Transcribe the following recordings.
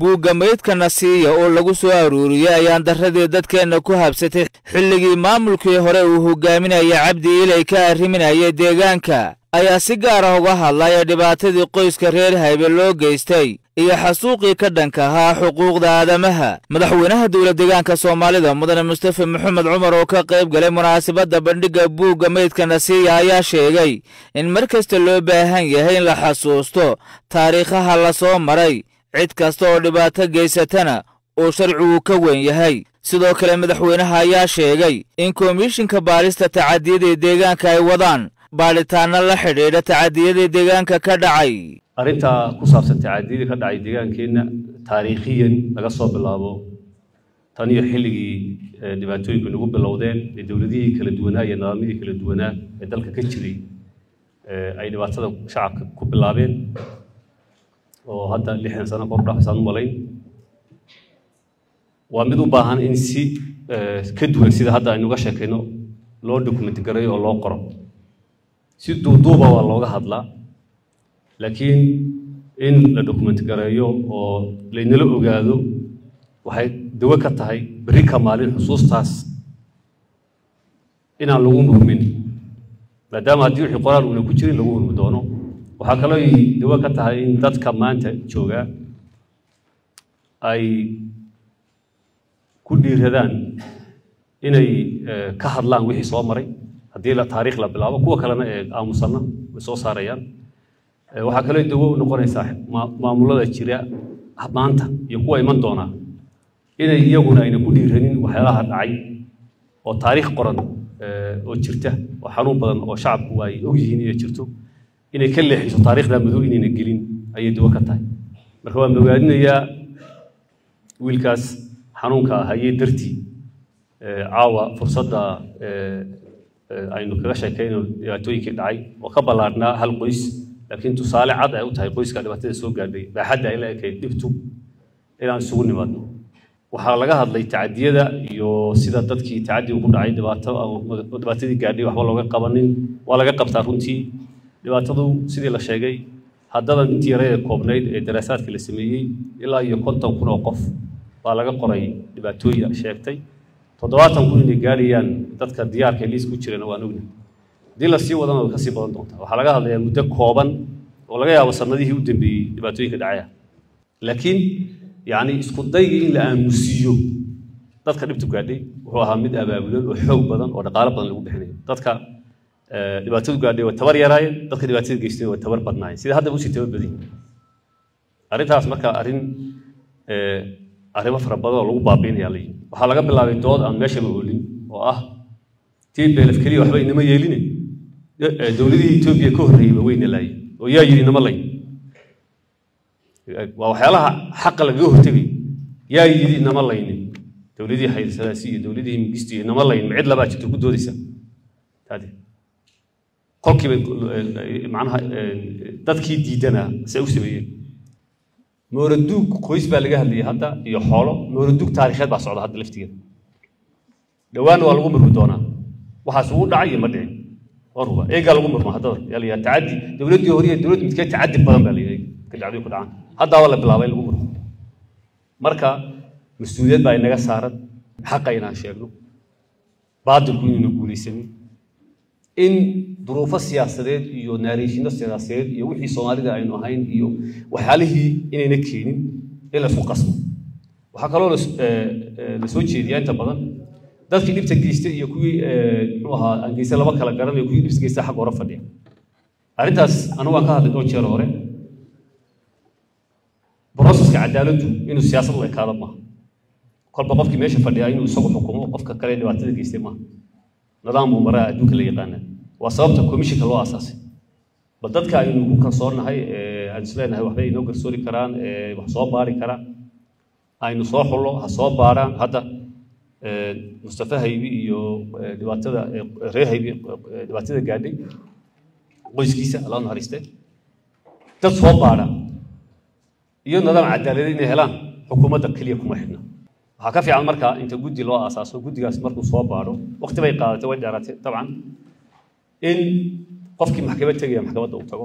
Buugga Maydka Nasiiya oo lagu soo aruuriyey ayaan darradii dadkeenna ku habsatay xilligii maamulkii hore uu hogaaminaya Cabdi Ilay ka arriminayay deegaanka, ayaa si gaar ah uga hadlaya dhibaatadii qoyska reer Haybe loo geystay iyo xasuuqii ka dhanka ahaa xuquuqda aadamaha. Madaxweynaha dowlad deegaanka Soomaalida, Mudane Mustafa Maxamed Cumar, oo ka qayb galay munaasabadda bandhigga buugga Maydka Nasiiya, ayaa sheegay in mar kasta loo baahan yahay in la xasuusto taariikhaha la soo maray, cid kasta oo dhibaato geysatana uu sharcigu ka weyn yahay. Sidoo kale madaxweynaha ayaa sheegay in komishinka baadhista tacadiyada deegaanka ay wadaan baadhitaano la xidhiidha tacadiyada deegaanka ka dhacay. Arrintaa ku saabsan tacadiyadii ka dhacay deegaankeenna taariikhiyan, laga soo bilaabo tan iyo xilligii dhibaatooyinku nagu bilowdeen ee dowladihii kala duwanaa iyo nidaamyadii kala duwanaa ee dalka ka jiray ay dhibaatada shacabka ku bilaabeen, oo hadda 60 sano kor dhaafisaan u malayn, waa mid u baahan in si ka duwan sida hadda aynu uga sheekayno loo document gareeyo oo loo qoro. Si duuduuba waa looga hadlaa, laakiin in la document gareeyo oo laynala ogaado waxay dawo ka tahay berri ka maalin xusuustaas inaan lagu murmin, maadaama haddii wixii qoraal uuna ku jirin lagu murmi doono. Waxaa kaloo dawo ka tahay in dadka maanta jooga ay ku dhiiradaan inay ka hadlaan wixii soo maray. Haddii la taariikh la bilaabo, kuwa kalena ee aamusanna way soo saarayaan. Waxaa kaloo dawo u noqonaysaa maamulada jira maanta iyo kuwa iman doonaa inay iyaguna ayna ku dhiiranin waxyaalaha dhacay, oo taariikh qoran oo jirta oo xanuun badan oo shacabku ay og yihiin inay jirto, inay ka leexiso taariikhda madow inayna gelin ayay dawo ka tahay. Marka waan bogaadinayaa wiilkaas xanuunka hayay dartii caawa fursadda aynu kaga sheekayno dhibaatooyinkii dhacay oo ka ballaarhnaa hal qoys, laakiin tusaale cad ay u tahay qoyska dhibaatada soo gaadhay baaxadda ay la ekayd dhibtu, inaan isugu nimaadno. Waxaa laga hadlay tacadiyada iyo sida dadkii tacadigu ku dhacay, dhibaato dhibaatadii gaadhay waxba looga qabanin. Waa laga qabtaa runtii dhibaatadu. Sidii la sheegay haddadan intii yare ee koobnayd ee daraasaadka la sameeyey, ilaa iyo 50,000 oo qof baa laga qoray dhibaatooyin sheegtay. 70,000 inay gaadhayaan dadka diyaarka liis ku jirana waan ognahay. Haddii lasii wadana way kasii badan doontaa. Waxaa laga hadlayaa muddo kooban oo laga yaabo sanadihii u dambeeyey dhibaatooyinka dhacaya, laakiin yacni isku daygii in la aamusiiyo dadka dhibtu gaadhay wuxuu ahaa mid abaabulan oo xoog badan oo dhaqaalo badan lagu bixinayo. Dadka dhibaatadu gaadhay way tabar yaraayeen, dadka dhibaatada geystay way tabar badnaayeen, sida haddaba usii tabar badan yihiin. Arrintaas marka arrin arrimo fara badan oo lagu baabiinaya la yimi. Waxaa laga bilaabay dood aan meeshaba oolin oo ah TPLF keliya waxba inama yeeline, dowladihii Etoobiya ka horreeyeyba weyna laayeen, oo yaa yidhi inama layn? Waa waxyaalaha xaqa lagaga hortegayo. Yaa yidhi inama laynin? Dowladihii Xaylsalaasi iyo dowladihii Mingisti iyo inama layn, ma cid labaa jirto ku doodaysa? Taade kolkiiba macnaha dadkii diidanaa se u sameeyeen mooraduug qoys baa laga hadlayay hadda iyo xoolo. Mooraduug taariikheed baa socda hadda laftigeeda, dhowaan waa lagu murmi doonaa waxaas ugu dhacay iyo ma dhicin. Waa ruba eegaa lagu murma haddada. Yaa la yidhaha tacaddi dowladdii hore iyo dowladda midkee tacaddi badan baa la yidhaha ka dhacdooyin ku dhacaan. Haddaaba la bilaabay in lagu murmo. Marka mas-uuliyad baa inaga saaran xaqa inaan sheegno, baadilku inaynu guulaysanin, in duruufo siyaasadeed iyo naareeshino siyaasadeed iyo wixii Soomaalida aynu ahayn iyo waxyaalihii inayna keenin in la isku qasbo. Waxaa kaloo la soo jeediyaa inta badan dadkii dhibta geystay iyo kuwii muxuu ahaa aan geystay lama kala garanayo, kuwii dhibta geystay xagga hore fadhiya. Arrintaas anigu waan ka hadlay dhowr jeer hore. Broseska cadaaladdu inuu siyaasad u ekaado maaha, kolba qofkii meesha fadhiyaa inuu isagu xukumo qofka kale dhibaatada geystay maaha. Nidaam buu maraa adduunka la yaqaanaa, waa sababta komishinka loo aasaasay. Bal dadka aynu ku kalsoonnahay aan isleenahay waxbay inoo garsoori karaan, wax soo baari karaan, aynu soo xullo, ha soo baaraan. Hadda Mustafa Haybi iyo dhibaatada reer Haybi dhibaatada gaadhay qoyskiisa, Allah naxariiste, dad soo baara iyo nidaam cadaaladeed inay helaan xukuumadda keliya kuma xidhna. Waxaa ka fiican markaa inta guddi loo aasaaso, guddigaas markuu soo baadho, waqti bay qaadatay, way dheeraatay dabcan, in qofkii maxkamad tegaya maxkamadda uu tago,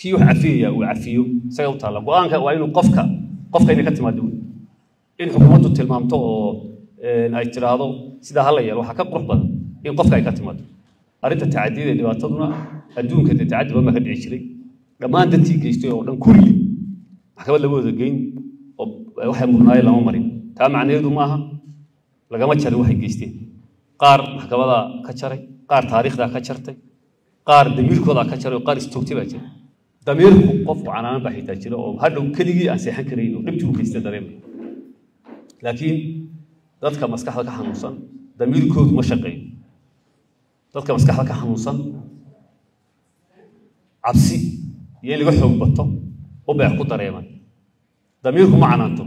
Kii wax cafiyaya uu cafiyo isaga u taalla. Go'aanka waa inuu qofka inay ka timaado wey. In xukuumaddu tilmaamto oo ay tiraahdo sidaa hala yeelo waxaa ka qurux badan in qofka ay ka timaado. Arrinta tacadiyada iyo dhibaataduna adduunka dee tacaddi badan baa ka dhici jiray. Dhammaan dadkii geystay oo dhan kulli maxkamad lama wada geyn oo waxay mudnaayeen lama marin. Taa macnaheedu maaha lagama jarin waxay geysteen. Qaar maxkamadaa ka jaray, qaar taariikhdaa ka jartay, qaar damiirkoodaa ka jaray oo qaar istoogtay baa jira. Damiirku qofku canaanan baa xitaa jira oo hadhow keligii aan seexan karayn oo dhibtii u geystay dareemay. Laakiin dadka maskaxda ka xanuunsan damiirkoodu ma shaqeeyo. Dadka maskaxda ka xanuunsan cabsi iyo in laga xoog bato u beex ku dareeman. Damiirku ma canaanto.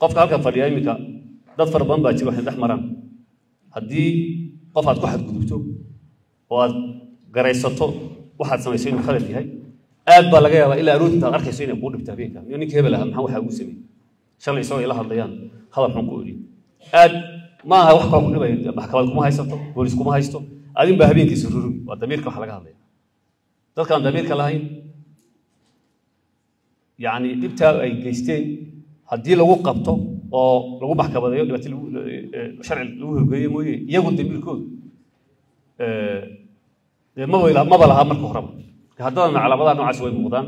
Qofka halkan fadhiya iminka dad fara badan baa jira waxay dhex maraan. Haddii qof aad ku xadgudubto oo aad garaysato waxaad samaysay inuu khalad yahay, aad baa laga yaabaa ilaa aroorta intaad arkayso inay kuu dhibto habeenka. Niyo ninka hebel ahaa maxaa waxaa ugu sameeyey? Shalay isagoo ila hadlayaan hadal xun ku idhi. Aad ma aha wax kaloo ku dhibayo, maxkamad kuma haysato, boolis kuma haysto, adin baa habeenkiisa rurugi. Waa damiirka waxa laga hadlaya. Dadkaan damiirka lahayn yacni dhibtaa ay geysteen haddii lagu qabto oo lagu maxkamadeeyo dhibaato sharci lagu horgeeyo mooye, iyagu damiirkoodu dee maba lahaa marka horeba. Haddana calaamadaha noocaas way muuqdaan.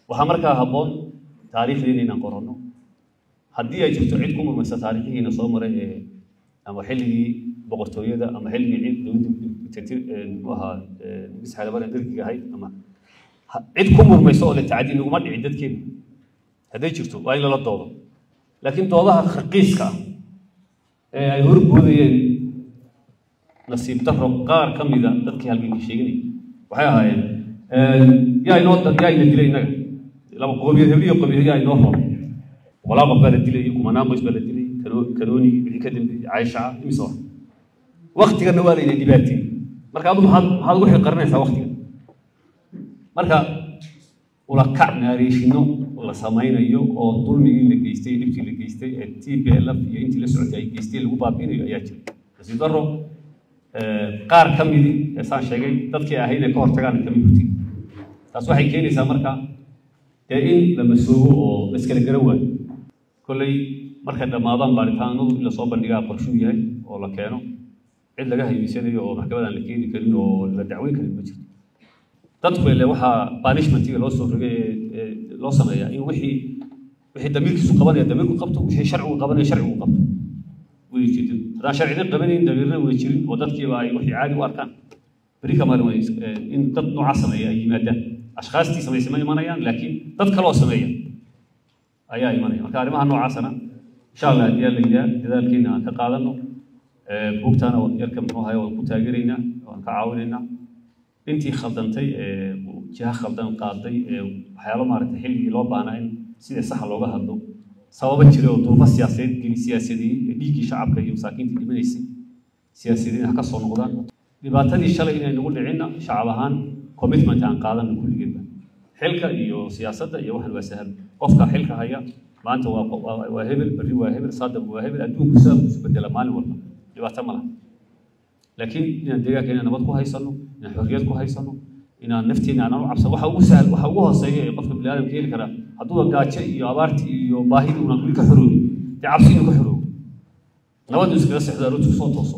Waxaa markaa habboon taariikhdeena inaan qoranno. Haddii ay jirto cid ku murmaysa taariikhihiina soo maray ee ama xilligii boqortooyada ama xilligii ciid dowladda muxuu ahaa misxalabada dargiga ahayd ama cid ku murmaysa oo la tacadi naguma dhicin dadkeena, hadday jirto waa in lala doodo. Laakiin doodaha raqiiska ah ee ay horboodayeen nasiib darro qaar ka mida dadkii halganka sheeganayay waxay ahaayeen yaa inoo yaa ina dilay innaga laba qoomiyad hebel iyo qoomiyad yaa inoo ror. Boqolaal qof baa la dilayay, kumanaan qoys baa la dilayay, kanoonigii wixii ka dambeeyey cayshaca imise wax. Waktiganna waa layna dhibaateeyey. Marka adu maxaad ugu xilqarinaysaa waktigan? Marka ula kac naareeshino la samaynayo oo dulmigii la geystay, dhibtii la geystay ee TPLF iyo intii la socotay ay geystay lagu baabi'inayo ayaa jira. Nasiib darro qaar ka midi ee saan sheegay dadkii ahayd inay ka hortagaan kama hortegi. Taas waxay keenaysaa marka dee in la masoobo oo la iskala garan waayo. Kolley markay dhammaadaan baaritaanadu in lasoo bandhigaa qorshuu yahay oo la keeno. Cid laga haybaysanayo oo maxkamadaan la keeni karin oo la dacweyn karin ma jirto. Dadku ile waxaa punishmentiga loo soo rogay ee loo sameeyaa in wixii damiirkiisu qabanaya damiirku qabto, wixii sharcigu qabanaya sharcigu qabto. Way jirto. Haddaan sharcina qabanayn damiirna way jirin oo dadkiiba ay wixii caadi u arkaan. Beri kama way in dad noocaas sameeya ay yimaadaan. Ashkhaastii samaysay ma imanayaan, laakiin dad kaloo sameeya ayaa imanaya. Marka arrimaha noocaasana insha Allah haddii la yidhaah dadaalkeena aan ka qaadano. Buugtaana yarka muxuu ahaay waan ku taageeraynaa, waan ka caawinaynaa. Intii khaldantay ee jiha khaldan qaaday ee waxyaalo maaragtay xilligii loo baahnaa in sida saxa looga hadlo sababo jira oo duruufo siyaasadeed geli siyaasadeeyey ee dhiiggii shacabka iyo masaakiintii dhimanaysay siyaasadiin ha ka soo noqdaan. Dhibaatadii shalay inay nagu dhicinna shacab ahaan commitment aan qaadano kulligeedba. Xilka iyo siyaasadda iyo waxan waa sahal. Qofka xilka haya maanta waa hebel, berri waa hebel, saadab waa hebel, adduunku sidaa isu bedela maalin walba. Dhibaato ma laha. Laakiin inaan deegaanka nabad ku haysano, inaan xorriyad ku haysano, inaan nafteena aanan u cabsan, waxa ugu sahal, waxa ugu hooseeya ee qofka bini'aadamka heli karaa hadduu gaajo iyo abaartii iyo baahidii unaan weli ka xoroobin, dee cabsi inuu ka xoroobo, nabad inuu iskaga seexdo, aroortii kusoo tooso.